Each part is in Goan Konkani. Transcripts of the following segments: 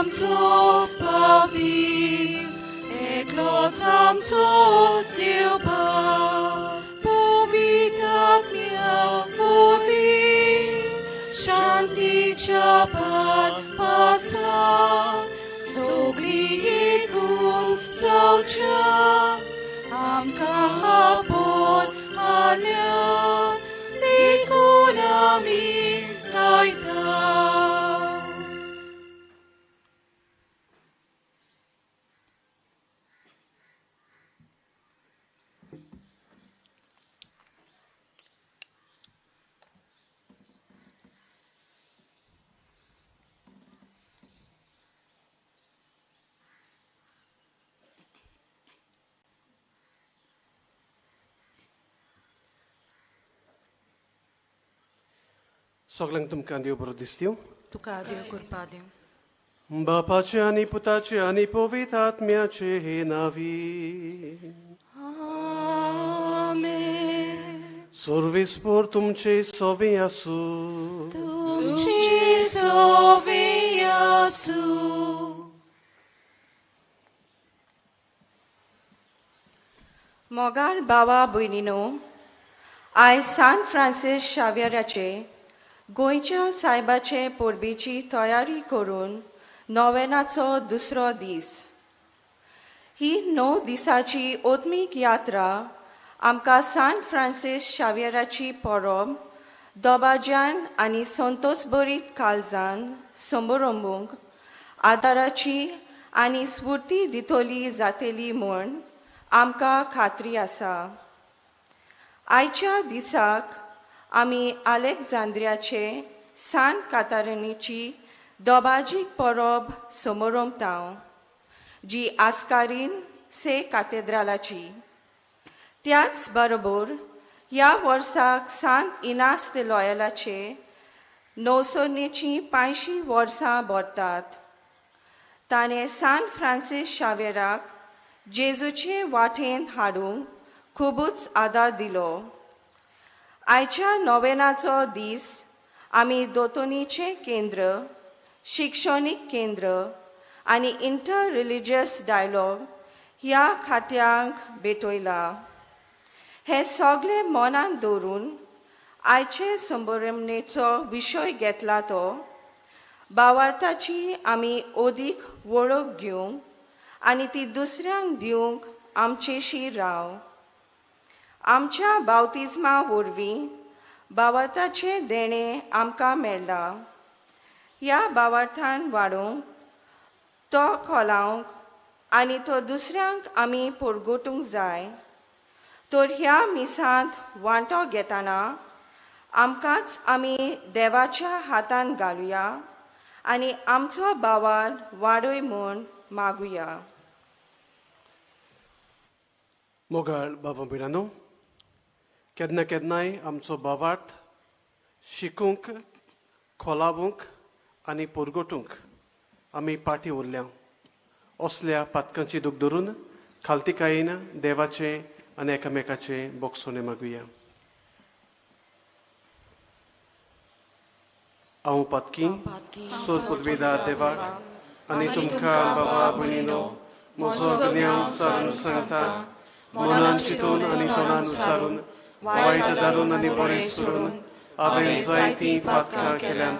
आमचो बाप्तीज, एकलोच आमचो देव बाप, पवित्र आत्म्या वरवीं शांतीच्या पासा सगळीं एकूच जावच्या आमकां आपोवन हाडल्या देखून आमी गायता. सगळ्यांक तुमकां देव बरो दिसता. तुका देव कृपा दिवं. बापाचे आनी पुताचे आनी पवित्र आत्म्याचे हे नावी. आमेन. सर्वेस्पर तुमचे सोवे आसूं. तुमचे सोवे आसूं. मोगाल बाबा भयणीनो, आयज सान फ्रांसीस शाव्यराचे गोंयच्या सायबाचे परबेची तयारी करून नोवेनाचो दुसरो दीस. ही 9 दिसाची ओत्मीक यात्रा आमकां सान फ्रांसीस शाव्यराची परब दबाज्यान आनी संतोषभरीत काळजान संबरंबूंक आदाराची आनी स्फूर्ती दितली जातली म्हूण आमकां खात्री आसा. आयच्या दिसाक आमी आलेक्झांद्रियाचे सान कातारणीची दबाजीक परब समोरमता, जी आस्कारीन से कातेद्रालाची. त्याच बरोबर ह्या वर्साक सान इनास दे लॉयलाचे 985 वर्सां भरतात. ताणें सान फ्रांसीस शावेराक जेजूचे वाटेन हाडूंक खुबूच आदार दिलो. आयच्या नोवेनाचो दीस आमी दोतोनीचें केंद्र, शिक्षणीक केंद्र आनी इंटर रिलिजियस डायलॉग ह्या खात्यांक भेटयला. हे सगळे मनान दवरून आयचे संबरमणेचो विशय घेतला तो भावार्थाची आमी अदीक वळख घेवंक आनी ती दुसऱ्यांक दिवंक आमचेशी राव. आमच्या बावतिज्मा वरवीं भावार्थाचें देणें आमकां मेळ्ळां. ह्या भावार्थान वाडोवंक, तो खोलावंक आनी तो दुसऱ्यांक आमी परगटूंक जाय. तर ह्या मिसांत वांटो घेतना आमकांच आमी देवाच्या हातान घालुया आनी आमचो भावार वाडय म्हूण मागुया. मोगाळ बाबा भयणांनो, केन्ना केन्नाय आमचो भावार्थ शिकूंक, खोलावूंक आनी परगटूंक आमी फाटीं उरल्या. असल्या पातकांची दूख धरून खालतीकायेन देवाचें आनी एकामेकाचें बोगसणें मागुया. हांव पातकी सोद पदवीदार देवाक आनी तुमकां बाबा भयणीनो म्हजो गुन्यांव उच्चारून सांगता, मनान चिंतून आनी तोंडान उच्चारून, वायट धारून आनी बरें सोडून हांवें जायतीं पातकां केल्यांत.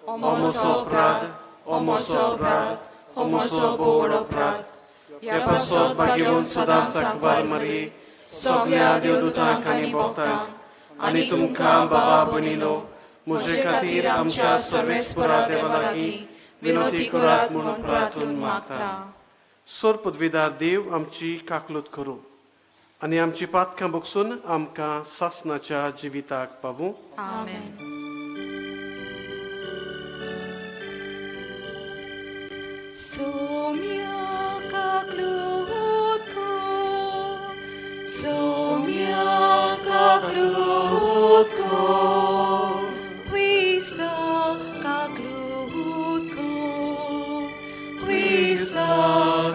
ओ म्हजो अपराध, ओ म्हजो अपराध, ओ म्हजो भोव अपराध. हे पासत मागीर सदांच अकबर मरी सगळ्या देवदूतांक आनी भक्तांक आनी तुमकां बाबा भयणीनो म्हजे खातीर आमच्या सर्वेस्परा देवा लागीं विनोती करात म्हणून प्रार्थून मागता. सोर पदवीदार देव आमची काकलूत करूं आनी आमची पातकां बगसून आमकां सासनाच्या जिविताक पावूं. आमेन. Somia kaklutko, somia kaklutko, Krista kaklutko, Krista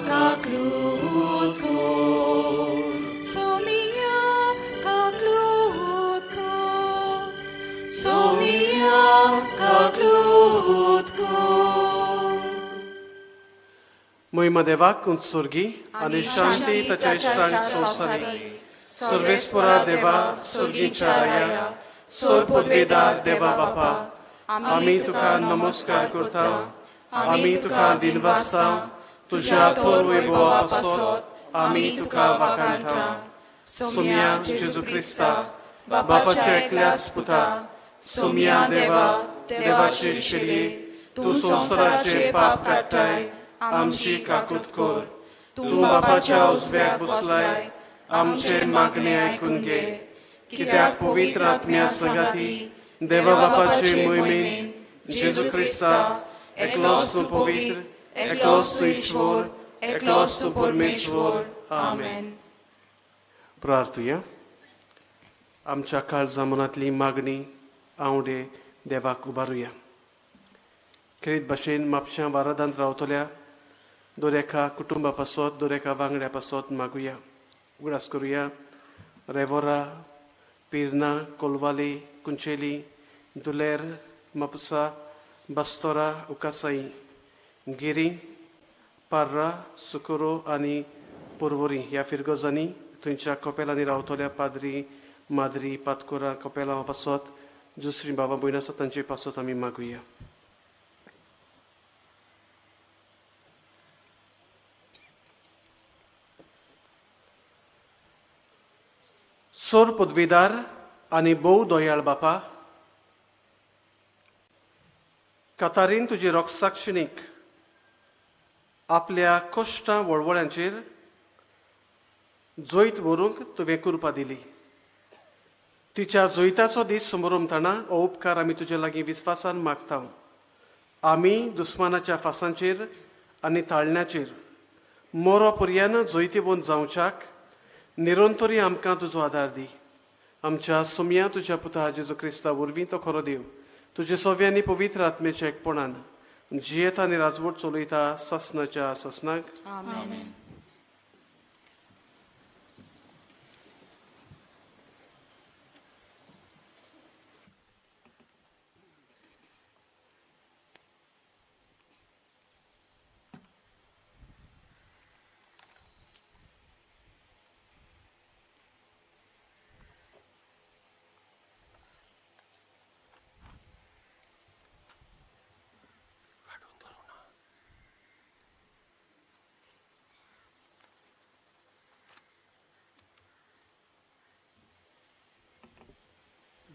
kaklutko, somia kaklutko, somia kaklutko. महिमा देवाक उत्सर्गी आनी शांती ताच्या इश्टांक संवसारी. सर्वेस्परा देवा, सर्गीच्या राया, सोर पदवेदार देवा बापा, आमी तुका नमस्कार करता, आमी तुका दिनवासता, तुज्या थोर वैभवा पासत आमी तुका वाखाणटा. सोम्या जेजू क्रिस्ता, बापाच्या एकल्याच पुता, सोम्या देवा, देवाचे शेरये, तूं संवसाराचे पाप काडटाय, आमची काकूत कर. तूं बापाच्या उजव्याक बसलाय, आमचे मागणे आयकून घे. कित्याक पवित्र आत्म्या संगाती देवा बापाचे मोहिमेन जेजू क्रिस्ता, एकलोच तूं पवित्र, एकलोच तूं ईश्वर, एकलोच तूं परमेश्वर. आमेन. प्रार्थुया. आमच्या काळजा मनांतली मागणी आवडे देवाक उबारुया. खेरीत भाशेन म्हापश्यां वारादांत रावतल्या दर एका कुटुंबा पासत, दर एका वांगड्या पासत मागुया. उगडास करुया रेवोरा, पिर्ना, कोलवाली, कुंचेली, दुलेर, म्हापसा, बास्तोरा, उकासाई, गिरी, पार्रा, सुकुरो आनी पोरवरी ह्या फिरगजांनी थंयच्या कपेलांनी रावतल्या पाद्री, माद्री, पातकोरा, कपेलां पासत, दुसरी बाबा भयण आसा तांचे पासत आमी मागुया. सोर पदवीदार आनी भोव दयाळ बापा, कातारीन तुजी रोगसाक्षिणीक आपल्या कश्टां वळवळ्यांचेर जैत व्हरूंक तुवें कृपा दिली. तिच्या जैताचो दीस समोरमताना हो उपकार आमी तुजे लागीं विस्वासान मागता. आमी दुस्मानाच्या फासांचेर आनी ताळण्याचेर मोरो पर्यान जैतिवंत जावच्याक निरंतरी आमकां तुजो आदार दी. आमच्या सोम्या तुज्या पुता जेजू क्रिस्ता वरवीं तो खरो देव तुजे सव्यांनी पवित्र आत्मेच्या एकपणान जियेता आनी राजवट चलयता सासनाच्या सासनाक. आमेन.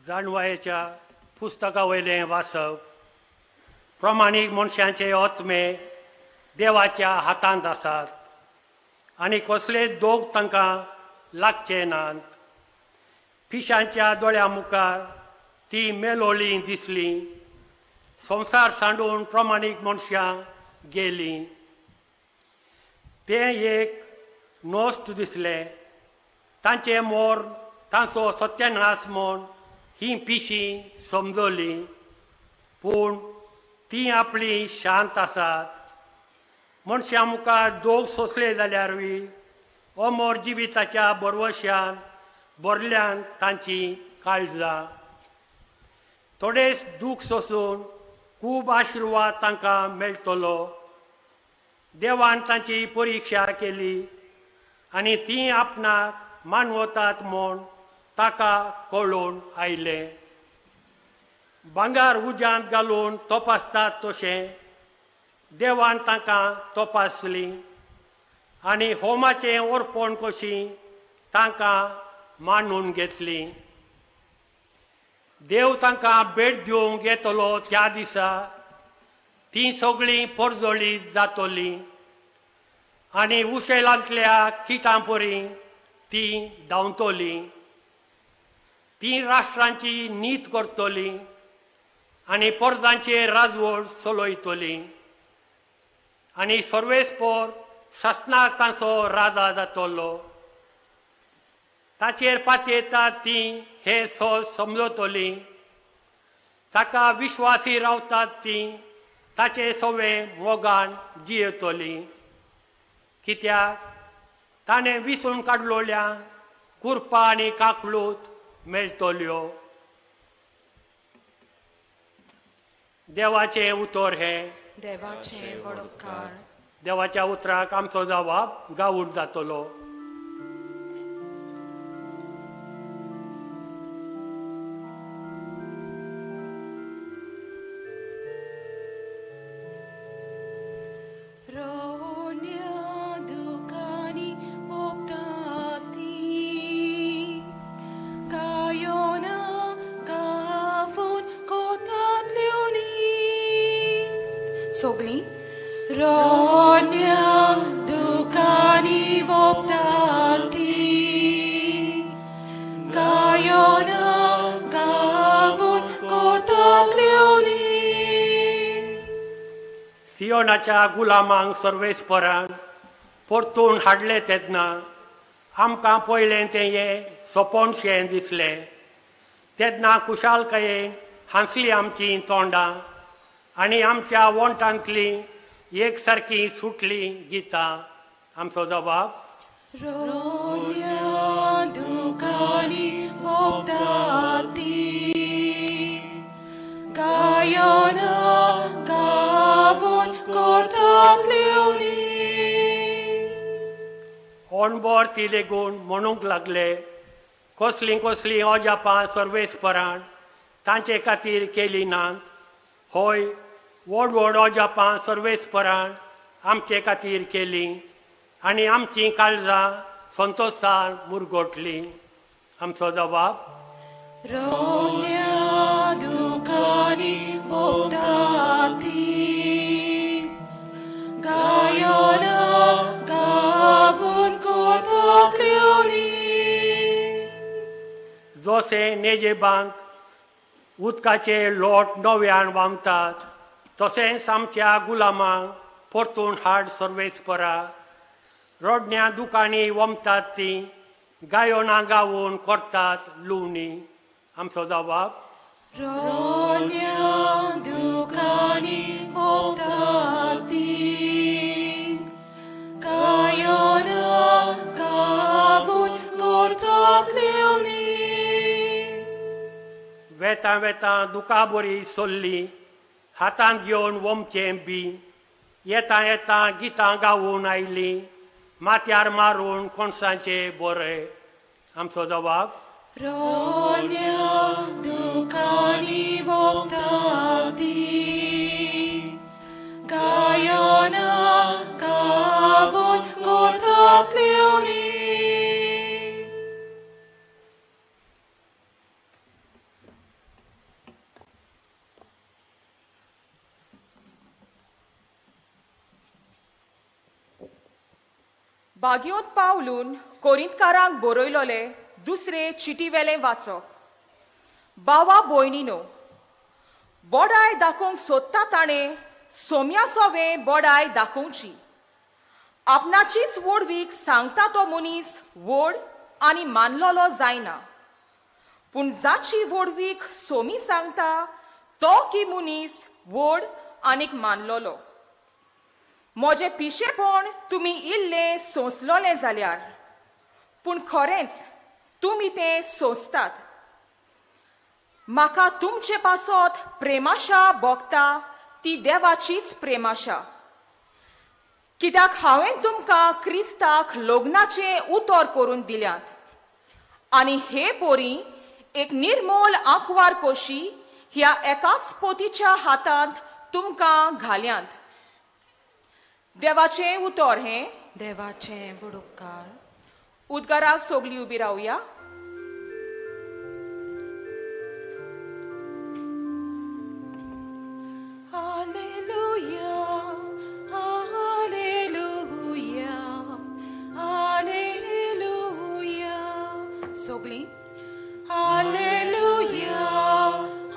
जाणवायेच्या पुस्तका वयलें वाचप. प्रमाणीक मनशांचे आत्मे देवाच्या हातांत आसात आनी कसलेच दोग तांकां लागचे नात. पिशांच्या दोळ्या मुखार ती मेलोली दिसली. संवसार सांडून प्रमाणीक मनशां गेलीं. तें एक नोस्ट दिसलें. तांचें मोर तांचो सत्यानाश म्हूण ही पिशी समजली. पूण ती आपली शांत आसात. मनशां मुखार दोग सोंसले जाल्यारूय अमर जिविताच्या बरवश्यान भरल्यान तांची काळजां. थोडेच दूख सोंसून खूब आशिर्वाद तांकां मेळटलो. देवान तांची परिक्षा केली आनी ती आपणाक मानवतात म्हूण ताका कळून आयलें. भांगर उज्यांत घालून तपासतात तशें देवान तांकां तपासली आनी होमाचें अर्पण कशी तांकां मानून घेतली. देव तांकां भेट दिवंक येतलो त्या दिसा तीं सगळीं परजळी जातलीं आनी उशेलांतल्या किटां परी तीं धांवतलीं. तीं राष्ट्रांची नीत करतलीं आनी पोरजांचे राजवट चलयतलीं आनी सर्वेस्पोर सासणाक तांचो राजा जातलो. ताचेर पातयेतात तीं हें सज समजतलीं. ताका विश्वासी रावतात तीं ताचे सवे मोगान जियेतलीं. कित्याक ताणें विसून काडलोल्या कुरपा आनी काकलूत मेळटल्यो. देवाचें उतर हें. देवाचें व्हड उपकार. देवाच्या उतराक आमचो जवाब गावून जातलो. Sogli Ronia ducani voptati Gaiona gavun cortatlioni. सियोनाच्या गुलामांक सर्वेस्परान परतून हाडले तेन्ना आमकां पयलें तें हें सोपोनशें दिसलें. तेन्ना खुशालकायेन हांसली आमचीं तोंडां आनी आमच्या वोंटांतली एक सारकी सुटली गितां. आमचो जवाब रोन्या दुकानी वोपताती गायना गावून कोर्तातल्योनी. ओणभर ती लेगून म्हणूंक लागले कसलीं कसलीं अजापां सर्वेस्परान तांचे खातीर केली नात. हय, व्हड व्हड अजापां सर्वेस्परान आमचे खातीर केलीं आनी आमचीं काळजां संतोशान मुरगोटलीं. आमचो जवाब रोन्या दुकानी वोपताती गायना गावून कोर्तातल्योनी. जशें नेजेबांक उदकाचे लोट नव्यान व्हांवतात तशेंच आमच्या गुलामांक परतून हाड सर्वेस्परा. रडण्या दुकांनी वमतात तीं गायोना गावून करतात लुवणी. आमचो जवाब रोन्या दुकानी वोपताती गायोना गावून कोर्तातल्योनी. वेतां वेतां दुकां बरी सोल्ली हातांत घेवन वमचें बी येता येता गितां गावून आयलीं माथ्यार मारून कोणसांचे बोरे. आमचो जवाब रोन्या दुकानी वोपताती गायना गावून कोर्तातल्योनी. बागियोत पावलून कोरिंतकारांक बरयलोले दुसरे चिटीवेलें वाचप. बावा भयणीनो, बोडाय दाखोवंक सोदता ताणें सोम्या सोवें बोडाय दाखोवची. आपणाचीच व्हडवीक सांगता तो मनीस व्हड आनी मानलोलो जायना, पूण जाची व्हडवीक सोमी सांगता तो की मनीस व्हड आनीक मानलोलो. म्हजें पिशेपण तुमी इल्लें सोंसलोलें जाल्यार, पूण खरेंच तुमी तें सोंसतात. म्हाका तुमचे पासत प्रेमाशा भोगता ती देवाचीच प्रेमाशा. कित्याक हांवें तुमकां क्रिस्ताक लग्नाचें उतर करून दिल्यात आनी हे पोरी एक निर्मोल आंकवार कशी ह्या एकाच पोतीच्या हातांत तुमकां घाल्यांत. देवाचें उतर हें. देवाचें व्हड उपकार. उद्गाराक सगळीं उबी रावया. Hallelujah, hallelujah, hallelujah. सगळीं हालेलुया,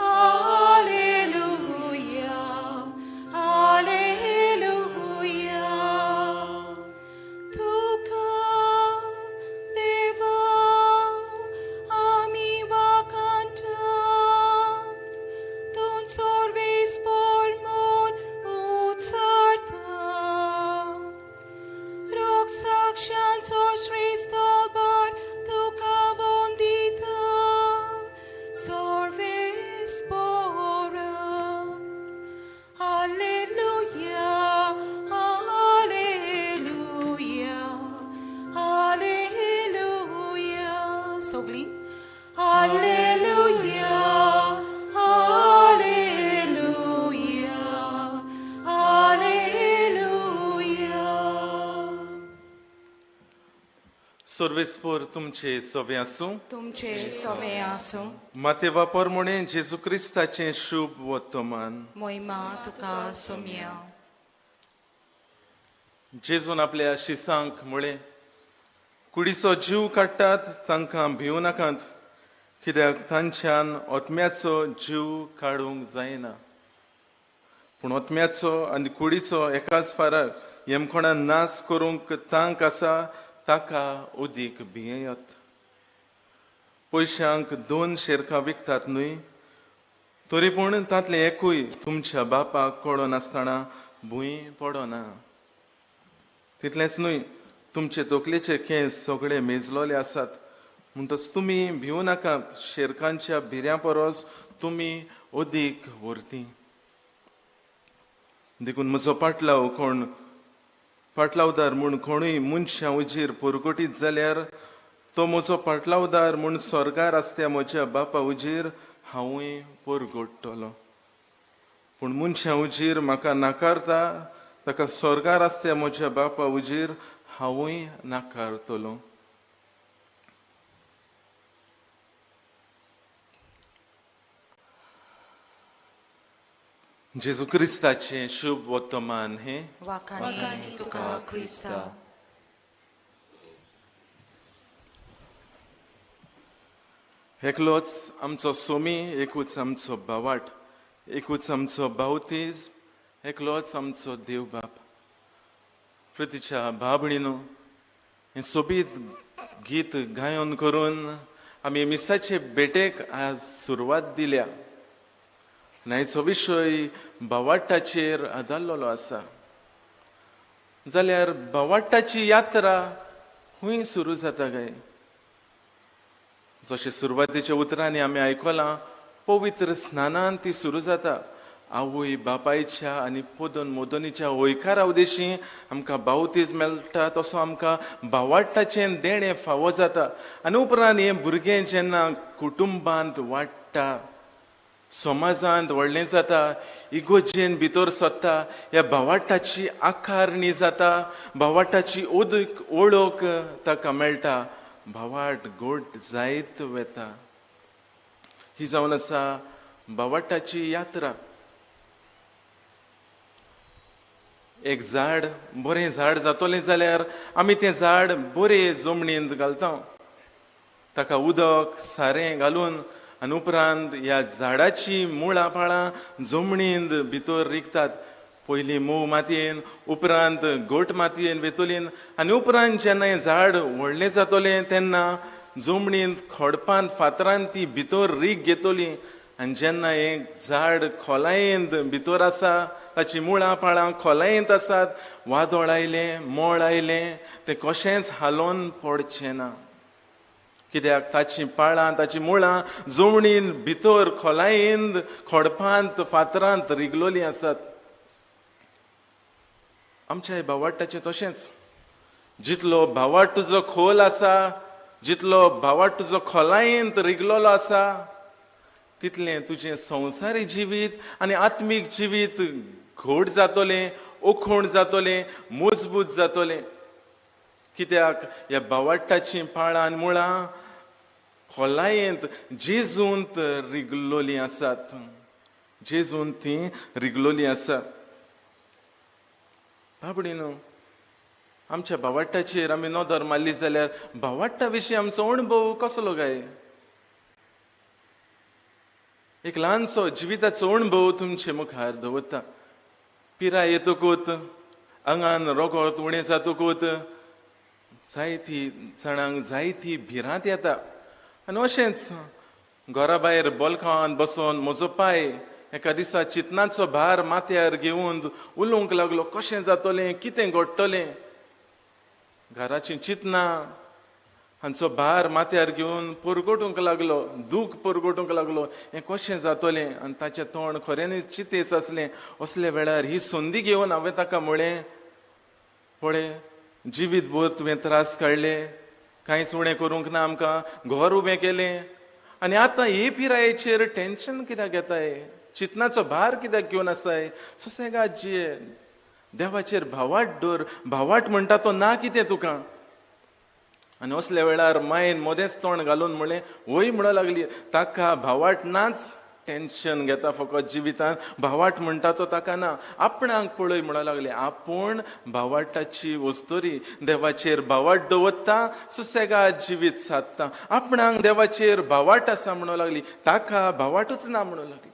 हालेलुया, हालेलुया. तुका देवा सर्वेस्पोर तुमचे सोवे आसूं. तुमचे सोवे आसूं. माते वापर म्हणे जेजू क्रिस्ताचें शुभ वर्तमान. मोहिमा तुका सोम्या. जेजून आपल्या शिसांक म्हळें, कुडीचो जीव काडटात तांकां भिवू नाकात, कित्याक तांच्यान ओतम्याचो जीव काडूंक जायना. पूण ओतम्याचो आनी कुडीचो एकाच फाराक येमकोणान नाश करूंक तांक आसा ताका उदीक भियेयत. पयशांक 2 शेरकां विकतात न्हय, तरी पूण तांतलें एकूय तुमच्या बापाक कळनासतना भूंय पडना. तितलेंच न्हय, तुमचे तकलेचे केंस सगळे मेजलोले आसात. म्हणटच तुमी भिवू नाकात, शेरकांच्या भिऱ्यां परस तुमी अदीक व्हरती. देखून म्हजो पाटलाव कोण पाटलावदार म्हूण कोणूय मनशां उजीर परगटीत जाल्यार तो म्हजो पाटलावदार म्हूण स्वर्गार आसत्या म्हज्या बापा उजीर हांवूय परगट्टलो. पूण मनशां उजीर म्हाका नाकारता ताका स्वर्गार आसत्या म्हज्या बापा उजीर हांवूय नाकारतलो. जेजू क्रिस्ताचें शुभ वर्तमान हें. वाखाणी तुका क्रिस्ता. एकलोच आमचो सोमी, एकूच आमचो बावाट, एकूच आमचो बावतीज, एकलोच आमचो देव बाप. प्रतिच्या भावणीनो, हें सोबीत गीत गायन करून आमी मिसाचे भेटेक आज सुरवात दिल्या. आयचो विशय भावाट्टाचेर आदारलेलो आसा. जाल्यार भावाट्टाची यात्रा खंय सुरू जाता काय? जशें सुरवातेच्या उतरांनी आमी आयकलां, पवित्र स्नानान ती सुरू जाता. आवय बापायच्या आनी पोदन मोदनीच्या हयकारा उदेशी आमकां बावतीज मेळटा, तसो आमकां भावाट्टाचें देणें फावो जाता. आनी उपरांत हें भुरगें जेन्ना कुटुंबांत वाडटा, समाजांत व्हडलें जाता, इगोजेन भितर सोदता, ह्या भावाट्टाची आकारणी जाता, भावाट्टाची ओदक ओळख ताका मेळटा, भावाट गोड जायत वता. ही जावन आसा भावाट्टाची यात्रा. एक झाड बरें झाड जातलें जाल्यार आमी तें झाड बरें जमनींत घालता, ताका उदक सारें घालून, आनी उपरांत ह्या झाडाची मुळां पाळां जमनींत भितर रिगतात. पयलीं मोव मातयेन, उपरांत घट मातयेन वेतोलीन, आनी उपरांत जेन्ना हें झाड व्हडलें जातलें तेन्ना जमनींत खडपान फातरान ती भितर रीग घेतली. आनी जेन्ना हें झाड खोलायेंत भितर आसा, ताची मुळां पाळां खोलायेंत आसात, वादळ आयलें, मोळ आयलें, तें कशेंच हालोवन पडचें ना. कित्याक ताची पाळां, ताची मुळां जमनीन भितर खोलायेंत खडपांत फातरांत रिगलोलीं आसात. आमच्या भावाट्टाचें तशेंच, जितलो भावाट तुजो खोल आसा, जितलो भावाट तुजो खोलायेंत रिगलोलो आसा, तितलें तुजें संवसारी जिवीत आनी आत्मीक जिवीत घोड जातलें, ओखोण जातलें, मजबूत जातलें. कित्याक ह्या भावाट्टाचीं पाळां आनी मुळां खोलायेंत जेजूंत रिगलोलीं आसात, जेजूंत तीं रिगलोलीं आसात. बाबडीनो, आमच्या भावाट्टाचेर आमी नदर मारली जाल्यार भावाट्टा विशीं आमचो अणभव कसलो काय? एक ल्हानसो जिविताचो अणभव तुमचे मुखार दवरता. पिराय येतकूच, आंगान रोगत उणें जातकूच जायती जाणांक जायती भिरांत येता. आनी अशेंच घरा भायर बोलखावान बसोन म्हजो पाय एका दिसा चिंतनाचो भार माथ्यार घेवन उलोवंक लागलो, कशें जातलें, कितें घडटलें. घराचीं चिंतनां हांचो भार माथ्यार घेवन परगटूंक लागलो, दूख परगटूंक लागलो, हें कशें जातलें. आनी ताचें तोंड खऱ्यांनीच चिंतेस आसलें. असल्या वेळार ही संदी घेवन हांवें ताका म्हळें, पळय जिवीत भर तुवें त्रास काडले, कांयच उणें करूंक ना, आमकां घर उबें केलें, आनी आतां हे पिरायेचेर टेंशन कित्याक घेताय, चिंतनाचो भार कित्याक घेवन आसाय? सुसेगाद जिये, देवाचेर भावाट दवर. भावाट म्हणटा तो ना कितें तुका. आनी असल्या वेळार मायन मदेंच तोंड घालून म्हणलें वय म्हणूंक लागली, ताका भावाट नाच, टेन्शन घेता फकत जिवितान, भावाट म्हणटा तो ताका ना, आपणाक पळय म्हणूंक लागले. आपूण भावाटाची वस्तुरी, देवाचेर भावाट दवरता, सुसेगाद जिवीत सादता, आपणाक देवाचेर भावाट आसा म्हणूंक लागली, ताका भावाटूच ना म्हणूंक लागली.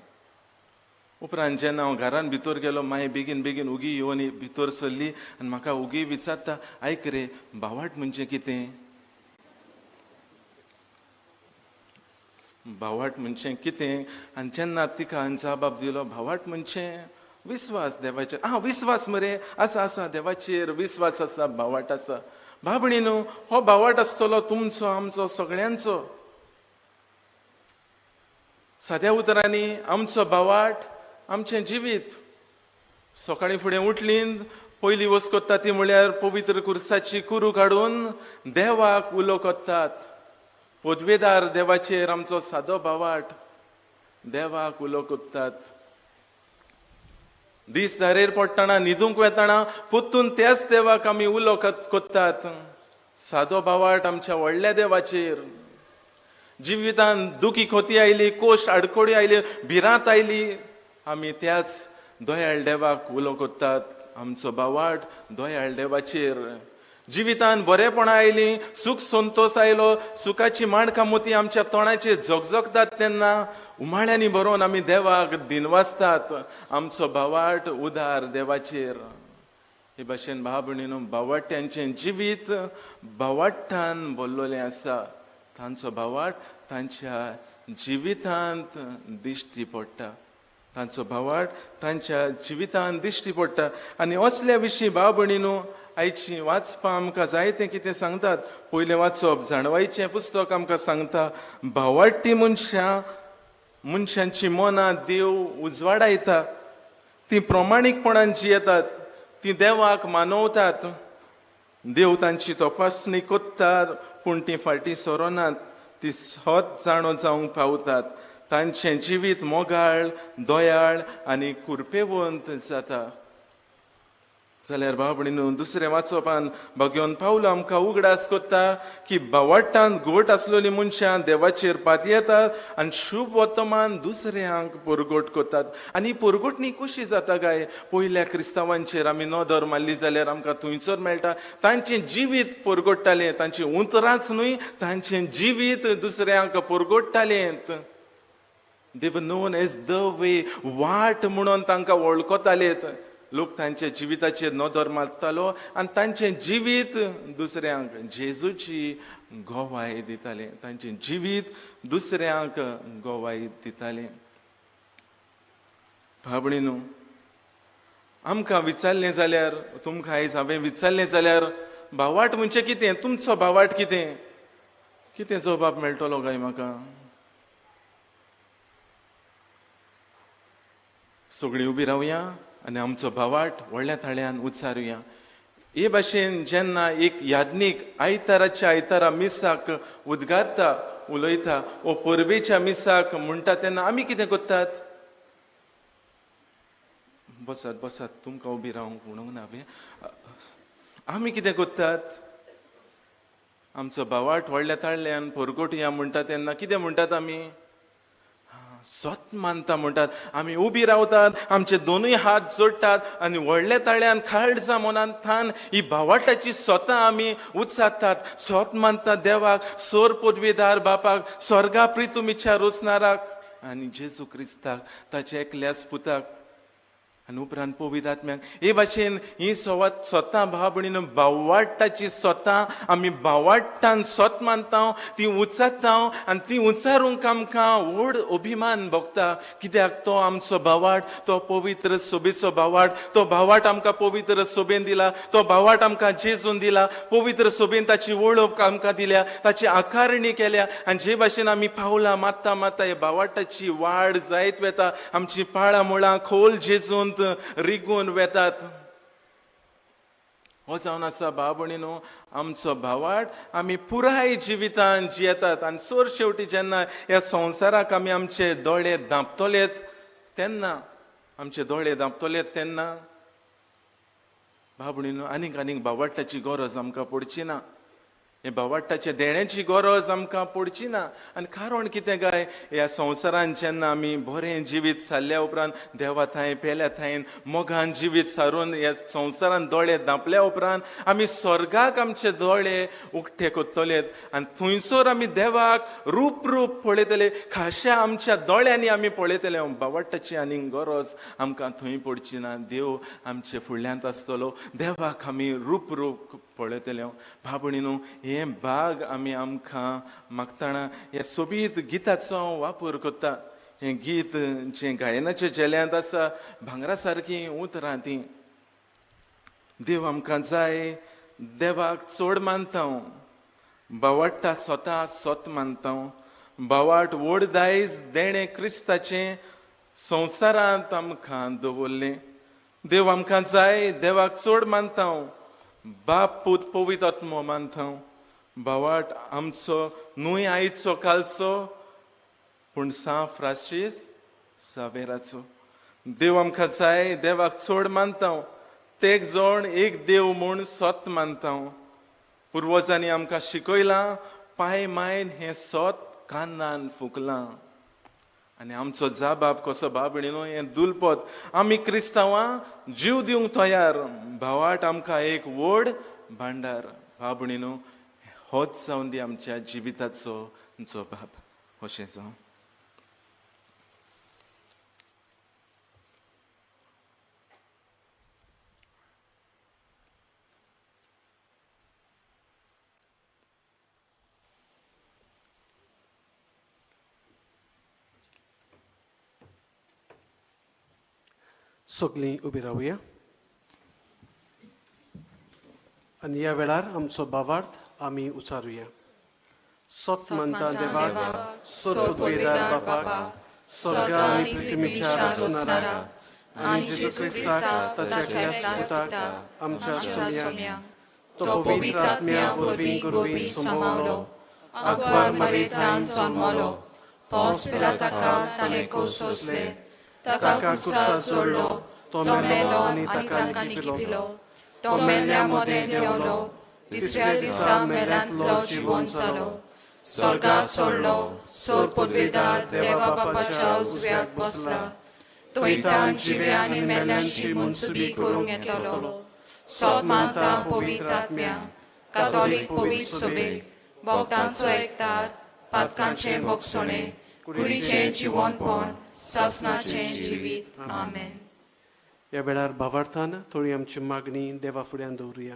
उपरांत जेन्ना हांव घरान भितर गेलो, माय बेगीन बेगीन उगी येवन भितर सरली आनी म्हाका उगी विचारता, आयक रे, भावाट म्हणजे कितें? भावाट म्हणजे कितें? आनी जेन्ना तिका हांवें जबाब दिलो, भावाट म्हणजे विस्वास देवाचेर. आं, विस्वास मरे, आसा आसा, देवाचेर विस्वास आसा, भावाट आसा. भाबणी न्हू, हो भावाट आसतलो तुमचो, आमचो, सगळ्यांचो. साद्या उतरांनी आमचो भावाट आमचें जिवीत. सकाळीं फुडें उठलीं, पयली वस्त करता ती म्हळ्यार पवित्र कुर्साची कुरू काडून देवाक उलो करतात. पदवेदार देवाचेर आमचो सादो भावाट, देवाक उलो करतात. दीस धारेर पडटना, न्हिदूंक वेतना परतून त्याच देवाक आमी उलो करतात. सादो भावाट आमच्या व्हडल्या देवाचेर. जिवितान दुखी खोती आयली, कोश्ट आडकोडी आयली, भिरांत आयली, आमी त्याच दयाळ देवाक उलो करतात. आमचो भावाट दयाळ देवाचेर. जिवितान बरेपणां आयलीं, सूख संतोष आयलो, सुखाची माणकामोती आमच्या तोंडाचेर झगझगतात तेन्ना उमाळ्यांनी भरोवन आमी देवाक दिनवासतात. आमचो भावाट उदार देवाचेर. हे भाशेन भाव भयणीनो, भावाट्यांचें जिवीत भावाट्टान भरलेलें आसा. तांचो भावाट तांच्या जिवितांत दिश्टी पडटा, तांचो भावाट तांच्या जिवितांत दिश्टी पडटा. आनी असल्या विशीं भाव भयणीनो आयची वाचपां आमकां जायतें कितें सांगतात. पयलें वाचप जाणवायचें पुस्तक आमकां सांगता, भावाटी मनशां, मनशांची मनां देव उजवाडायता, ती प्रमाणीकपणान जियेतात, ती देवाक मानवतात, देव तांची तपासणी करतात, पूण ती फाटीं सरोनात, ती सत जाणो जावंक पावतात. तांचें जिवीत मोगाळ, दयाळ आनी कुरपेवंत जाता. जाल्यार भाव भयणीनो, दुसरें वाचपान भगवान पावलो आमकां उगडास करता की भावाट्टान घट आसलेली मनशां देवाचेर पातयेतात आनी शुभ वर्तमान दुसऱ्यांक परगट करतात. आनी परगटणी कशी जाता काय? पयल्या क्रिस्तांवांचेर आमी नदर मारली जाल्यार आमकां थंयसर मेळटा तांचें जिवीत परगट्टालें, तांचीं उतरांच न्हय, तांचें जिवीत दुसऱ्यांक परगट्टालें. They were known as the way, वाट म्हणून तांकां वळखतालेत. लोक तांच्या जिविताचेर नदर मारतालो आनी तांचें जिवीत दुसऱ्यांक जेजूची गवाय दिताले, तांचें जिवीत दुसऱ्यांक गवाय दिताले. भाव भयणीनो, आमकां विचारलें जाल्यार, तुमकां आयज हांवें विचारलें जाल्यार, भावाट म्हणजे कितें, तुमचो भावाट कितें, कितें जबाब मेळटलो काय म्हाका? सगळीं उबी रावया आनी आमचो भावाट व्हडल्या थाळ्यान उच्चारुया. हे भाशेन जेन्ना एक याज्ञीक आयताराच्या आयतारा मिसाक उद्गारता, उलयता, वो परबेच्या मिसाक म्हणटा तेन्ना आमी कितें करतात? बसात बसात, तुमकां उबी रावंक म्हणूंक ना हांवें. आमी कितें करतात? आमचो भावाट व्हडल्या ताळ्यान परगटुया म्हणटा तेन्ना कितें म्हणटात आमी? सत मानता म्हणटात. आमी उबी रावतात, आमचे दोनूय हात जोडटात आनी व्हडल्या ताळ्यान काळजा मनान थान ही भावाटाची स्वता आमी उच्चारतात. सत मानता देवाक, सोर पदवीदार बापाक, स्वर्गा प्रितुमीच्या रोसनाराक आनी जेजू क्रिस्ताक, ताच्या एकल्याच पुताक आनी उपरांत पवित्र आत्म्याक. हे भाशेन ही स्वता भाव भयणीनो भावाट्टाची स्वता आमी भावाट्टान सत मानता, ती उच्चारता आनी ती उच्चारूंक आमकां व्हड अभिमान भोगता. कित्याक? तो आमचो भावाट, तो पवित्र सोबेचो भावाट, तो भावाट आमकां पवित्र सोबेन दिला, तो भावाट आमकां जेजून दिला, पवित्र सोबेन ताची वळख आमकां दिल्या, ताची आकारणी केल्या. आनी जे भाशेन आमी पावलां मारता मारता हे भावाटाची वाड जायत वता, आमची पाळां मुळां खोल जेजून रिगून वेतात. हो जावन आसा भाव भयणीनो आमचो भावाट. आमी पुराय जिवितान जियेतात आनी सोर शेवटी जेन्ना ह्या संवसाराक आमी आमचे दोळे धांपतलेत तेन्ना, आमचे दोळे धांपतलेत तेन्ना भाव भयणीनो आनीक आनीक भावाटाची गरज आमकां पडची ना. हे भावाड्ताच्या देण्याची गरज आमकां पडची ना. आनी कारण कितें काय, ह्या संवसारान जेन्ना आमी बरें जिवीत सारल्या उपरांत देवा थंय पेल्या थंय मोगान जिवीत सारून ह्या संवसारान दोळे धांपल्या उपरांत आमी स्वर्गाक आमचे दोळे उक्ते करतले आनी थंयसर आमी देवाक रूप रूप पळयतले, खाशा आमच्या दोळ्यांनी आमी पळयतले. भावाड्ताची आनी गरज आमकां थंय पडची ना. देव आमचे फुडल्यांत आसतलो, देवाक आमी रूप रूप पळयतले. भाव भयणीनो, हे भाग आमी आमकां मागतना ह्या सोबीत गिताचो वापर करता. हें गीत जें गायनाच्या झेल्यांत आसा, भांगरा सारकीं उतरां तीं. देव आमकां जाय, देवाक चड मानता, भावाड्ता स्वता स्वत मानता. भावाट व्हड दायज देणें क्रिस्ताचें संवसारांत आमकां दवरलें. देव आमकां जाय, देवाक चड मानता, बाप पूत पवित्र आत्मो मानता. भावाट आमचो न्हय आयचो कालचो, पूण सांत फ्रांसीस सावेराचो. देव आमकां जाय, देवाक चड मानता, तेग जण एक देव म्हूण सत मानता. पुर्वजांनी आमकां शिकयलां, पांय मायन हें सत कानान फुकलां. आनी आमचो जाबाब कसो भाव भयणीनो, हें दुलपत. आमी क्रिस्तांवां जीव दिवंक तयार, भावाट आमकां एक व्हड भांडार. भाव भयणीनो, होच जावन दी आमच्या जिविताचो जबाब. अशें जावं. सगळीं उबी रावया आनी ह्या वेळार आमचो भावार्थ आमी उचारुया. सत मानता देवाक, सोदवेदार बापाक, स्वर्ग आनी पृथ्वीच्या रचणाराक, आनी जेजू क्रिस्ताक ताच्या एकल्याच पुताक आमच्या सोम्याक, तो पवित्र आत्म्या वरवीं गुरवीं सोंबवलो, आग्वार मरेतान सोंबलो, पोंस पिलाताका ताणें कोसोसले, ताका कुर्सा जोडलो, तो मेलो आनी ताका लिपिलो, तो मेल्ल्या मदें देंवलो, तिसऱ्या दिसा मेल्यांतलो जिवोन जालो, स्वर्गाक चडलो, सोर पदवेदार देवा बापाच्या उजव्याक बसला, थंयतान जिव्या आनी मेल्यांची मनसुबी करूंक येतलो. सोद मानता पवित्र आत्म्या, कातोलीक पवित्र सभेक, भक्तांचो एकतार, पातकांचें भोगसणें, कुडीचें जिवनपण, सासणाचें जिवीत. आमेन. ह्या वेळार भावार्थान थोडी आमची मागणी देवा फुड्यान दवरुया.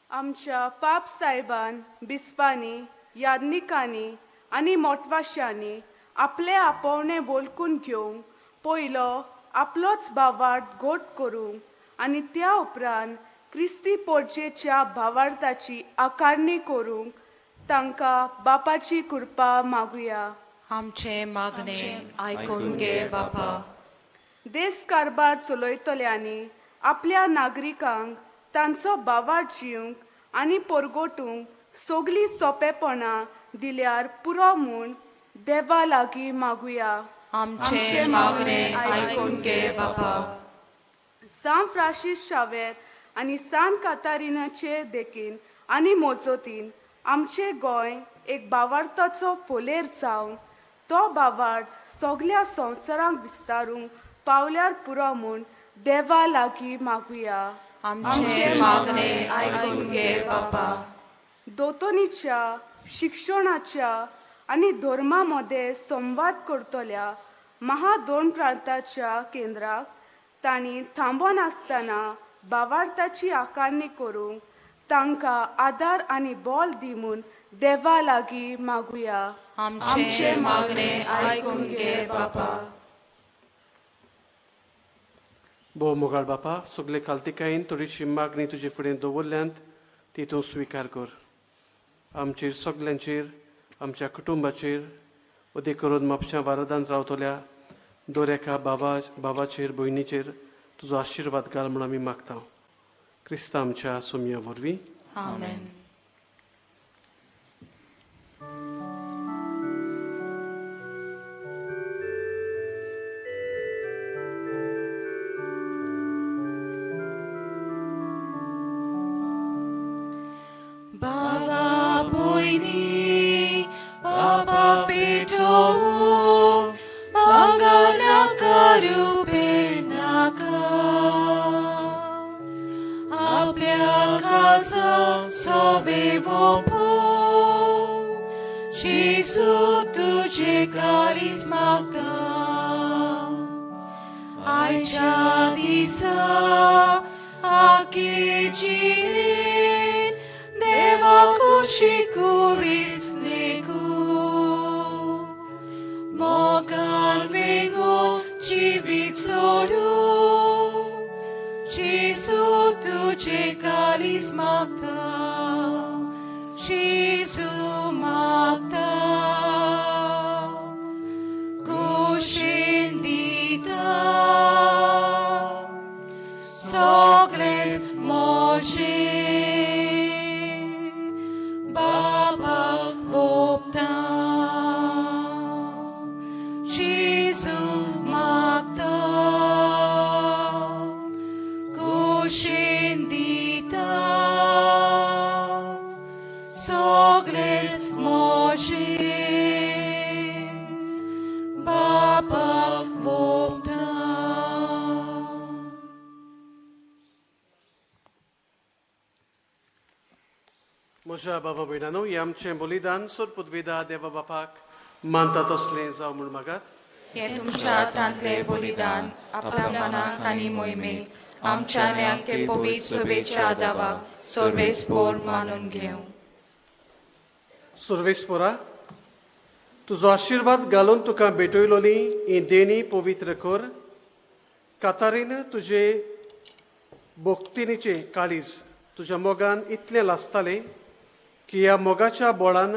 आमच्या पाप सायबान, बिस्पांनी, याज्ञिकांनी आनी मोटवाश्यांनी आपले आपोवणें वळखून घेवंक पयलो आपलोच भावार्थ घट करूंक आनी त्या उपरांत क्रिस्ती पोरजेच्या भावार्थाची आकारणी करूंक तांकां बापाची कृपा मागुया. आमचें मागणें आयकून घे बापा. देश कारभार चलयतल्यांनी आपल्या नागरिकांक तांचो भावार्थ जिवंक आनी परगटूंक सगळीं सोंपेपणां दिल्यार पुरो म्हूण देवा लागीं मागुया. आमचें मागणें आयकून घे बापा. सांत फ्रांसीस शावेर आनी सांत कातारिनाचे देखीन आनी मोजोतीन आमचें गोंय एक भावार्थाचो फोलेर जावन तो भावार्थ सगल्या संवसारांक विस्तारूंक पावल्यार पुरो म्हूण देवा लागीं मागुया. आमचें मागणें आयकून घे बापा. दोतोनीच्या, शिक्षणाच्या आनी धर्मा मदें संवाद करतल्या महादोन प्रांताच्या केंद्राक तांणी थांबनासतना भावार्थाची आकारणी करूंक तांकां आदार आनी बळ दी म्हूण देवा लागीं मागुया. आमचें मागणें आयकून घे बापा. भोव मोगाळ बापा, सगळे कालतिकायेन थोडीशी मागणी तुजे फुडें दवरल्यांत ती तूं स्विकार कर. आमचेर सगल्यांचेर, आमच्या कुटुंबाचेर, अदीक करून म्हापश्या वारदांत रावतल्या दर एका भावाचेर, भयणीचेर तुजो आशिर्वाद घाल म्हूण आमी मागता. क्रिस्ता आमच्या सोमया वरवीं. आमेन. रुपे नाका आपल्या खासा सोवे वोपो जेजू तुझे काळीज मागता आयच्या दिसा आखे जिणेन देवा कुशीक लेखू मोगान वेगो जिवीत सोडू जेजू तुझे काळीज मागता जेजू मागता कुशीन दिता सगळेंच म्हजें बाबाक वोपता जेजू मागता कुशीन दिता सगळेंच म्हजें बाबाक वोपता. म्हज्या बाबा भयणानो हें आमचें बलिदान सोरपुदवेदा देवा बापाक मानता तसलें जावं म्हूण मागात. हें तुमच्या हातांतलें बलिदान आपल्या मनाक आनी मोहिमेक आमच्या आनी पवित्र सभेच्या दावाक सर्वेस्पोर मानून घेवं. सर्वेस्पोरा तुजो आशिर्वाद घालून तुका भेटयलोली ही देणी पवित्र कर. कातारीन तुजे भक्तिनीचें काळीज तुज्या मोगान इतलें लासतालें की ह्या मोगाच्या बोळान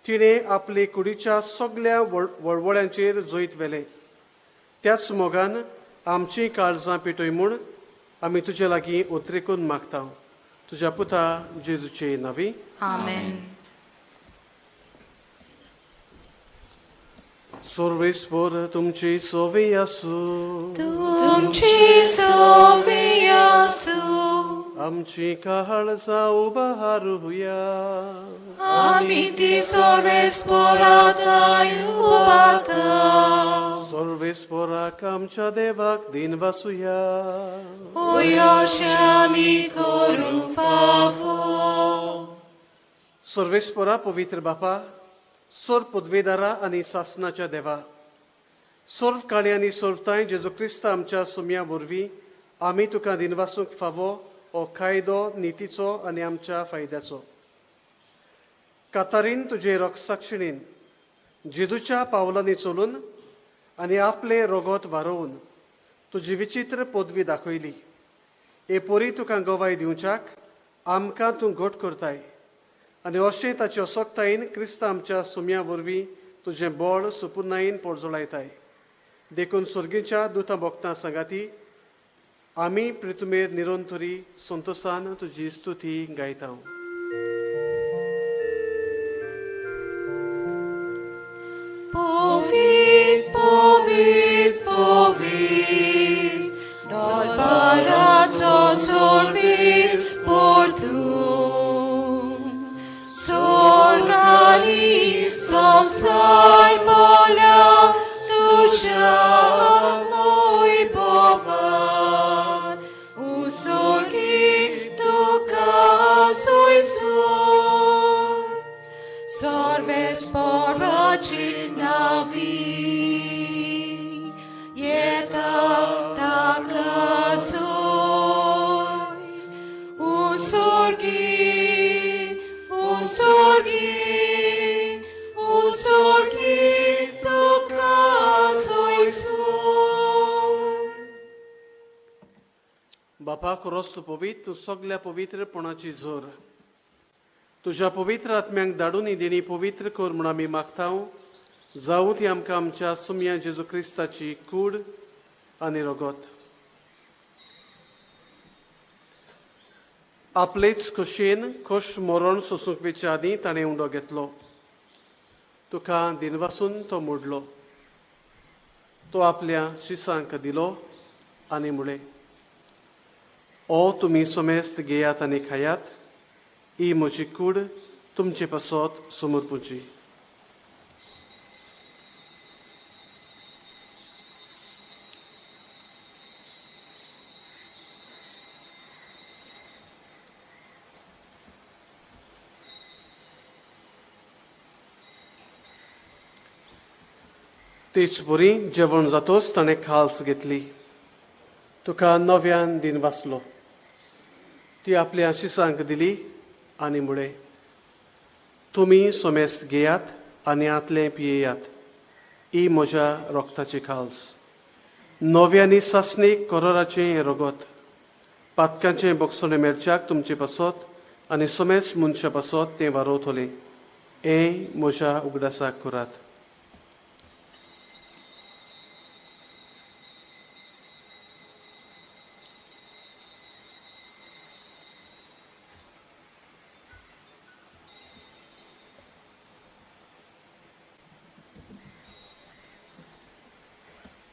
तिणें आपले कुडीच्या सगल्या वळवळ्यांचेर जैत व्हेलें. त्याच मोगान आमचीं काळजां पेटय म्हूण आमी तुजे लागीं उतरेकून मागता तुज्या पुता जेजूचे नांवी आमेन. सर्वेस्पोर तुमची सोवी आसूं तुमची सोवी आसूं आमची काळजां उबारुया आमी ती सर्वेस्पोराताय उबारता सर्वेस्पोराक आमच्या देवाक दिनवासुया अशें आमी करूंक फावो. सर्वेस्पोरा पवित्र बापा सर्व पदवेदारा आनी सासनाच्या देवा सर्व काळी आनी सर्वताय जेजू क्रिस्त आमच्या सुम्या वरवीं आमी तुका दिनवासूंक फावो हो कायदो नितीचो आनी आमच्या फायद्याचो. कातारीन तुजे रोगसाक्षिणीन जेजूच्या पावलांनी चलून आनी आपलें रोगोत वारोवन तुजी विचित्र पदवी दाखयली. हे पोरी तुका गवाय दिवच्याक आमकां तूं घट करताय आनी अशें ताचे असक्तायेन क्रिस्त आमच्या सुम्या वरवीं तुजें बळ सुपुर्णायेन पोरजोळायताय. देखून सर्गीच्या दुतां भोगतां सांगाती आमी प्रितुमेर निरंतरी संतोसान तुजी स्तुती गायता. पवित्र पवित्र पवित्र दरबाराचो सर्वेस्पोर तूं स्वर्ग आनी संवसार भरल्या तुज्या वैभवान उसोर्गी तुका सोयसून सर्वेस्पोराची नावी येता ताका सोय उसोर्गी उसोर्गी उसोर्गी तुका सोयसून. बापा खरोच तूं पवित्र, तूं सगल्या पवित्रपणाची जोर. तुज्या पवित्र आत्म्यांक धाडून ही देणी पवित्र कर म्हूण आमी मागता. जावं ती आमकां आमच्या सुम्या जेजू क्रिस्ताची कूड आनी रगत. आपलेच खोशयेन खोश मरण सोसूंक वेच्या आदीं ताणें उंडो घेतलो. तुका दिनवासून तो मोडलो. तो आपल्या शिसांक दिलो आनी म्हळें, ओ तुमी समेस्त घेयात आनी खायात, ही म्हजी कूड तुमचे पासत समर्पुची. तेच बरी जेवण जातोच ताणें खाल्स घेतली, तुका नव्यान दिन वाचलो, ती आपल्या आशिसांक दिली आनी म्हळें, तुमी सोमेस्त घेयात आनी आतलें पियेयात, ही म्हज्या रोगताची खाल्स, नव्यानी सासणीक करोराचें हें रगत, पातकांचें बोगसणें मेळच्याक तुमचे पासत आनी सोमेस्त मनशा पासत तें वारोवतलें, हें म्हज्या उगडासाक करात.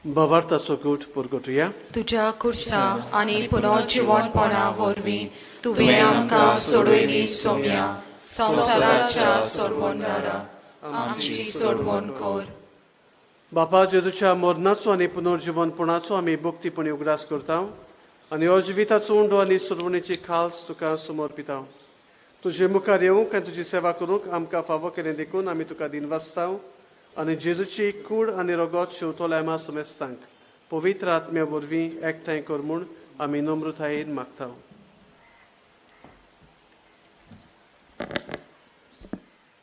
भावार्थाचो गूट पुरगटुया. तुज्या कुर्सा आनी पुनर्जिवणपणा वरवीं तुवें आमकां सोडयली सोम्या, संवसाराच्या सोडवणदारा आमची सोडवण कर. बापा जेजूच्या मरणाचो आनी पुनर्जिवनपणाचो आमी भक्तीपणी उगडास करता आनी हो जिविताचो उंडो आनी सोडवणेची खाल्स तुका समर्पिता. तुजे मुखार येवंक आनी तुजी सेवा करूंक आमकां फावो केलें देखून आमी तुका दिनवासता आनी जेजूची कूड आनी रगत शेवतोल्या आमा समेस्तांक पवित्र आत्म्या वरवीं एकठांय कर म्हूण आमी नम्रतायेन मागता.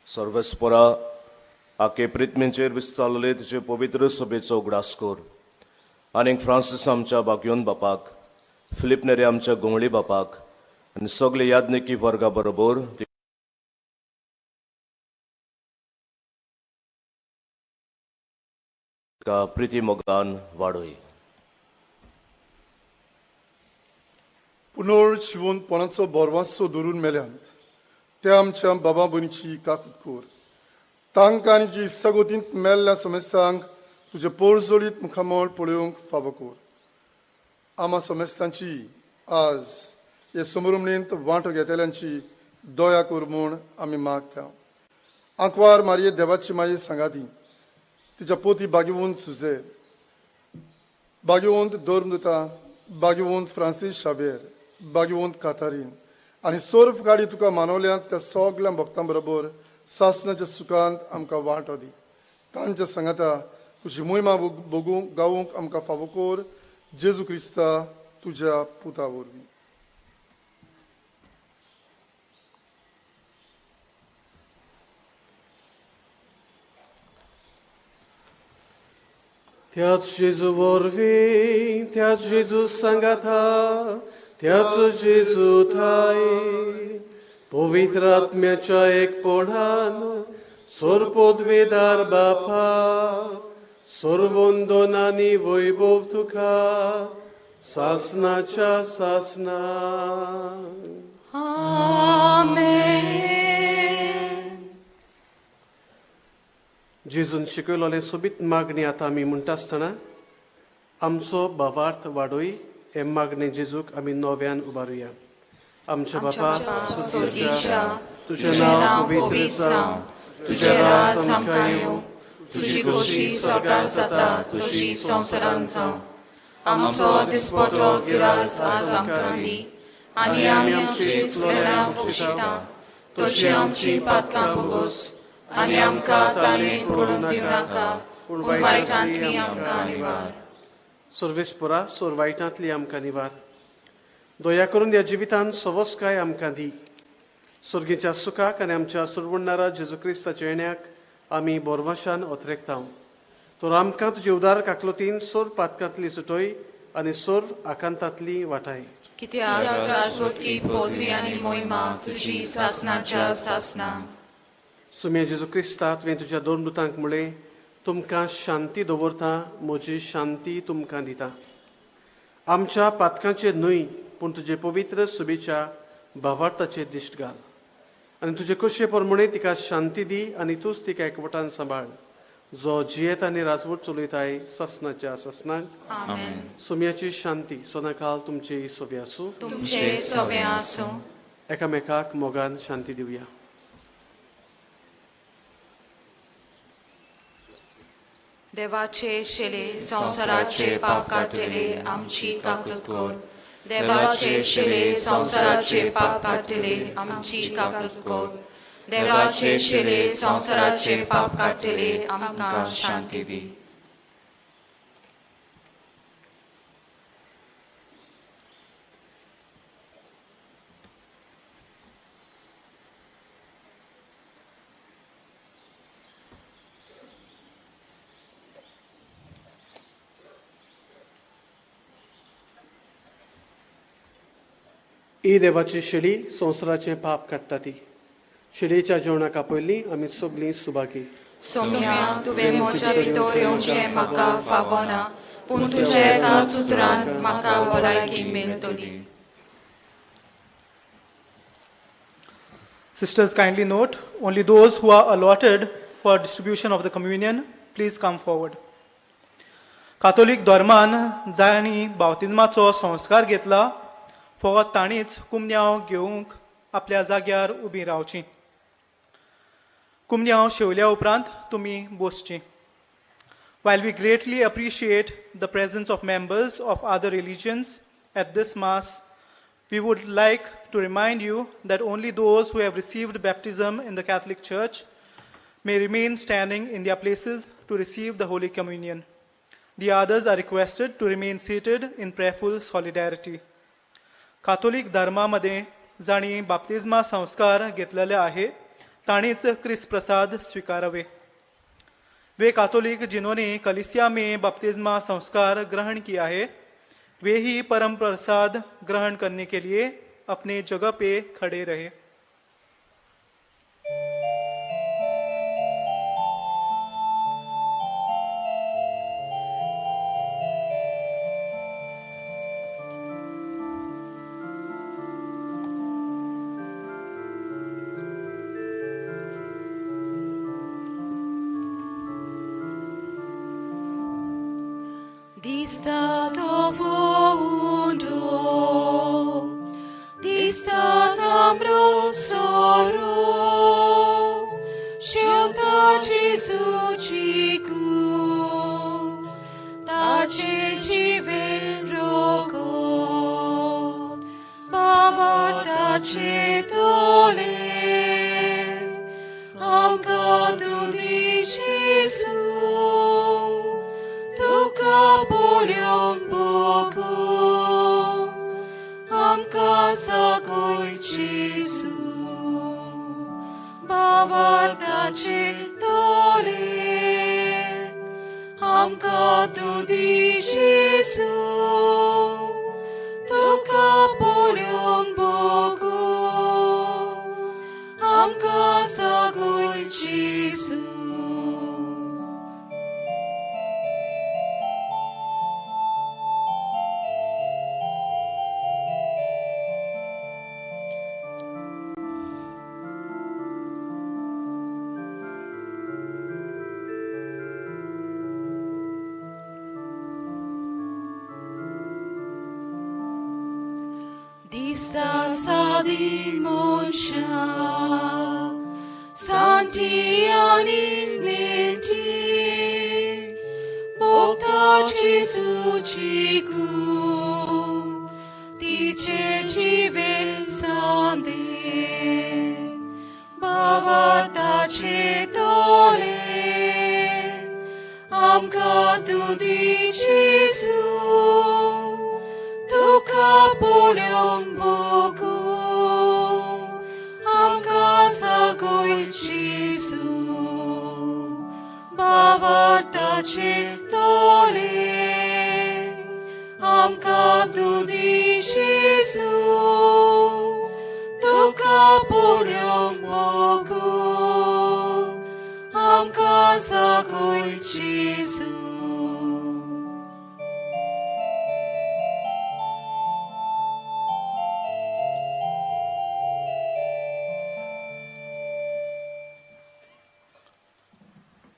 सर्वेस्परा आके प्रितमेचेर विस्तारलेले तुजे पवित्र सभेचो उगडास कर आनीक फ्रांसीस आमच्या बागयोन बापाक, फिलीप नेरे आमच्या गोंगळी बापाक आनी सगळे याज्ञिकी वर्गा बरोबर तिका प्रिती मोगान वाडय. पुनर्जिवनपणाचो बोरवासो धरून मेल्यांत त्या आमच्या बाबा भयणीची काकूत कर. तांकां आनी जी इश्टागतींत मेल्ल्या समेस्तांक तुजें पोरजोळीत मुखामळ पळोवंक फावो कर. आमा समेस्तांची आज हे समरुमणींत वांटो घेतल्यांची दया कर म्हूण आमी मागता. आंकवार मारये देवाची माये सांगाती, तिच्या पोती बागेवंत सुजे, बागेवंत धर्मदूता, बागेवंत फ्रांसीस शावेर, बागेवंत कातारीन आनी सर्व गाडी तुका मानवल्यांत त्या सगल्या भक्तां बरोबर सासणाच्या सुखांत आमकां वांटो दी. तांच्या सांगाता तुजी मोहिमा भोगूंक गावूंक आमकां फावो कर, जेजू क्रिस्ता तुज्या पुता वरवीं. त्याच जेजू वरवीं, त्याच जेजू सांगाता, त्याच जेजू ठाय, पवित्र आत्म्याच्या एकपणान सर्वपदवेदार बापा, सर्वंदन आनी वैभव तुका सासनाच्या सासना. आमेन. जेजून शिकयलोलें सोबीत मागणी आतां आमी म्हणटा आसतना आमचो भावार्थ वाडोय हे मागणे जेजूक आमी नव्यान उबारुया. आमच्या बापा स्वर्गीच्या, तुजें नांव पवित्र जावं, तुजें राज आमकां येवं, तुजी खोशी स्वर्गार जाता तशी संवसारांत जावं. आमचो दिसपटो गिरास आज आमकां दी आनी आमी आमची चुकलेल्यां बक्षिता तशी आमची पातकां भोगोस आनी आमकां ताणें पडूंक दिवनाका, पूण वायटांतली आमकां निवार. सर्वेस्परा सोर वायटांतली आमकां निवार. दया करून ह्या जिवितांत सवसकाय आमकां दी. सर्गीच्या सुखाक आनी आमच्या सुरवणणारा जेजू क्रिस्ताच्या येण्याक आमी बोरवाशान ओतरेकता. तर आमकां तुजे उदार काकलोतीन सोर पातकांतली सुटोय आनी सोर आकांतांतली वाटाय. कित्याक राजवटी पदवी आनी मोहिमा तुजी सासनाच्या सासना. सुम्या जेजू क्रिस्ता, तुवें तुज्या दोन दुतांक म्हळें, तुमकां शांती दवरता, म्हजी शांती तुमकां दिता. आमच्या पातकांचेर न्हय पूण तुजे पवित्र सुबेच्या भावार्थाचेर दिश्ट घाल आनी तुजे खोशये प्रमाणे तिका शांती दी आनी तूंच तिका एकवटान सांबाळ, जो जियेत आनी राजवट चलयताय सासनाच्या सासनाक. आमेन. सुम्याची शांती सदांकाल तुमची सोबी आसूं. तुमचे सोबे आसूं. एकामेकाक मोगान शांती दिवया. देवाचे शेले संवसाराचे पाप काडटले आमची काकूत कर. देवाचे शेले संवसाराचे पाप काडटले आमची काकूत कर. देवाचे शेले संवसाराचे पाप काडटले आमकां शांती दी. ही देवाची शेळी संवसाराचें पाप काडटा ती शेळयेच्या जेवणाक आपयल्ली आमी सगळीं सुभागी. सोम्या, तुवें म्हज्या भितर येवचें म्हाका फावना, पूण तुज्या एकाच उतरान म्हाका भलायकी मेळटली. Sisters, kindly note, only those who are allotted for distribution of the communion, please come forward. Catholic धर्मान जांणी बावतिज्माचो संस्कार घेतला फकत तांणीच कुमन्यांव घेवंक आपल्या जाग्यार उबीं रावचीं. कुमन्यांव शेवल्या उपरांत तुमी बसचीं. While we greatly appreciate the presence of members of other religions at this Mass, we would like to remind you that only those who have received baptism in the Catholic Church may remain standing in their places to receive the Holy Communion. The others are requested to remain seated in prayerful solidarity. Catholic धर्मामध्ये जांणी बाप्तिज्मा संस्कार घेतलेले आहे तांणीच क्रिस्त प्रसाद स्वीकारावे. वे काथोलिक जिन्होंने कलिसिया में बपतिस्मा संस्कार ग्रहण किया है वे ही परम प्रसाद ग्रहण करने के लिए अपने जगह पे खड़े रहे.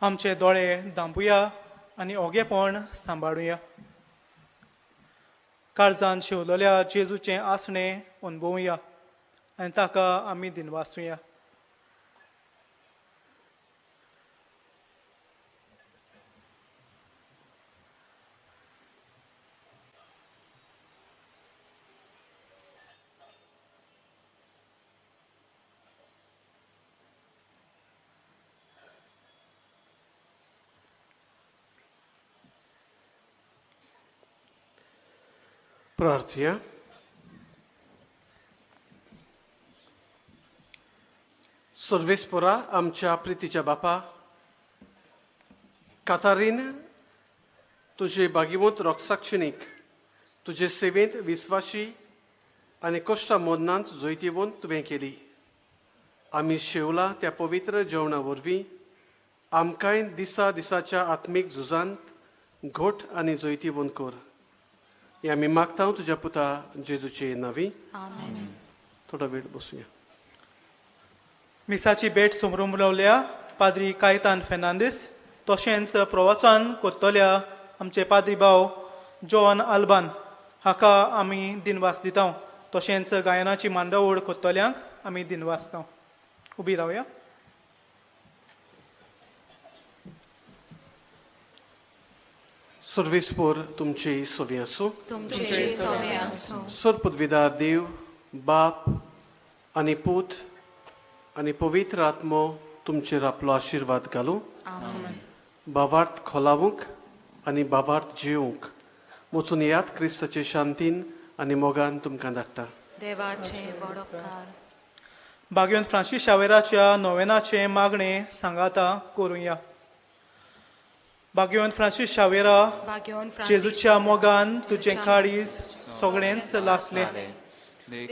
आमचे दोळे दांपुया आनी ओगेपण सांबाळुया. काळजान शेवलेल्या जेजूचें आसणें अणभवुया आनी ताका आमी दिनवासुया. प्रार्थया. सर्वेस्पोरा आमच्या प्रितीच्या बापा, कातारीन तुजे भागीवंत रोगसाक्षिणीक तुजे सेवेंत विस्वाशी आनी कश्टा मरणांत जैतिवंत तुवें केली. आमी शेवला त्या पवित्र जेवणा वरवीं आमकांय दिसा दिसाच्या आत्मीक झुजांत घोट आनी जैतिवंत कर. हे आमी मागता तुज्या पुता जेजूचे नांवी. थोडो वेळ बसुया. मिसाची भेट समरूमरवल्या पाद्री कायतान फेर्नांदीस, तशेंच प्रवचन करतल्या आमचे पाद्री भाव जॉन आल्बान हाका आमी दिनवास दिता. तशेंच गायनाची मांडावळ करतल्यांक आमी दिनवासता. उबी रावया. सर्वेस्पोर तुमचे सवी आसूं. सरपदविदार देव बाप आनी पूत आनी पवित्र आत्मो तुमचेर आपलो आशिर्वाद घालूं. बाबार्थ खोलावूंक आनी बाबार्थ जिवूंक वचून याद क्रिस्ताचे शांतीन आनी मोगान तुमकां धाडटा. देवाचे बरोबकार. बागेवन फ्रांसीस शावेराच्या नोवेनाचें मागणें सांगाता करुया. बागेवन फ्रांसीस शावेरा, जेजूच्या मोगान तुजें काळीज सगळेंच लासलें,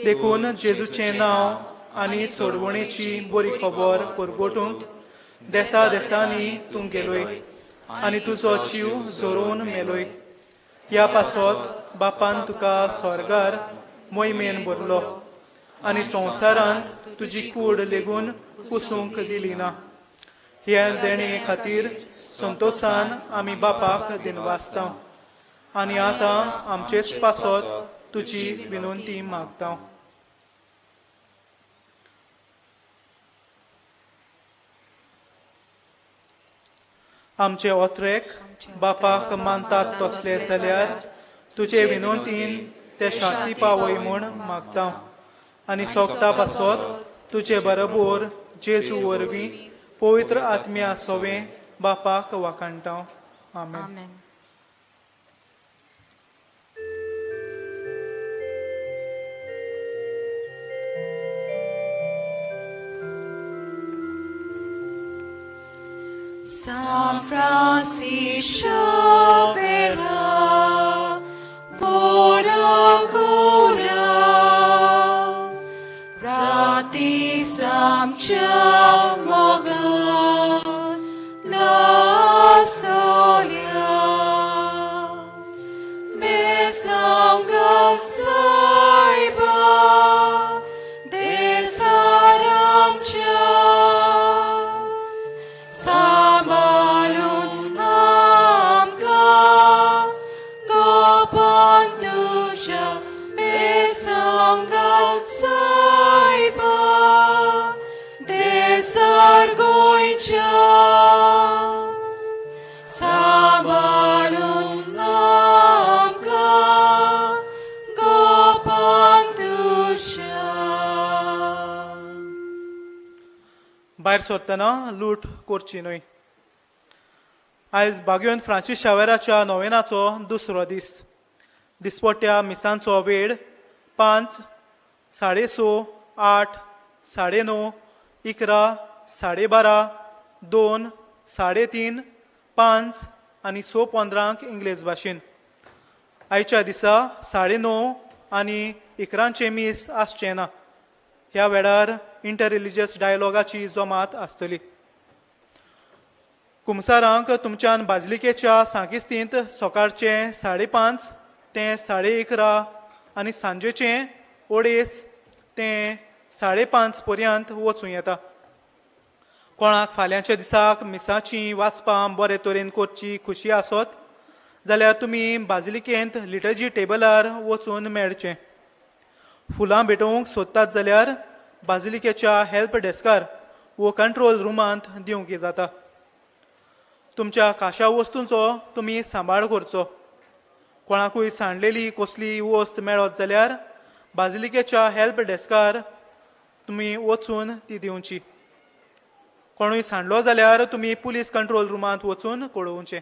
देखून जेजूचें नांव आनी सोडवणेची बरी खबर परगटूंक देसा देसांनी तूं गेलोय आनी तुजो जीव जोरोवन मेलोय. ह्या पासत बापान तुका स्वर्गार मोहिमेन भरलो आनी संवसारांत तुजी कूड लेगून कुसूंक दिली ना. ह्या देणे खातीर संतोसान आमी बापाक दिनवासता आनी आतां आमचेच पासत तुजी विनंती मागता. आमचे ओत्रेक बापाक मानतात तसले जाल्यार तुजे विनंतीन ते शांती पावय म्हूण मागता आनी सोगता पासत तुजे बरोबर जेजू वरवीं पवित्र आत्म्या सोवे बापाक वाखाणटा. आमेन. San Francisco vera Boragora Rati Samcha Mogan La Solia Mesanga Saiba Desaramcha Samalun amka Gopantusha Mesangal Saiba Desargoincha Samalun amka Gopantusha. भायर सरतना लूट करची न्हय. आयज बागेवन फ्रांसीस शावेराच्या नोवेनाचो दुसरो दीस. दिसपट्ट्या मिसांचो वेळ 5, 6:30, 8, 9:30, 11, 12:30, 2, 3:30, 5 आनी 6:15 इंग्लेज भाशेन. आयच्या दिसा 9:30 आनी 11 मीस आसचें ना. ह्या वेळार इंटर रिलिजियस डायलॉगाची जमात आसतली. कुमसारांक तुमच्यान बाजलिकेच्या सांकिस्तींत सकाळचे 5:30 ते 11:30 आनी सांजेचे 2:30 ते 5:30 पर्यंत वचूं येता. कोणाक फाल्यांच्या दिसाक मिसाची वाचपां बरे तरेन करची खुशी आसत जाल्यार तुमी बाजलिकेंत लिटर्जी टेबलार वचून मेळचें. फुलां भेटोवंक सोदतात जाल्यार बाजिलिकेच्या हेल्प डेस्कार वो कंट्रोल रुमांत दिवंक जाता. तुमच्या खाशा वस्तूंचो तुमी सांबाळ करचो. कोणाकूय सांडलेली कसली वस्त मेळत जाल्यार बाजिलिकेच्या हेल्प डेस्कार तुमी वचून ती दिवची. कोणूय सांडलो जाल्यार तुमी पुलीस कंट्रोल रुमांत वचून कळोवचें.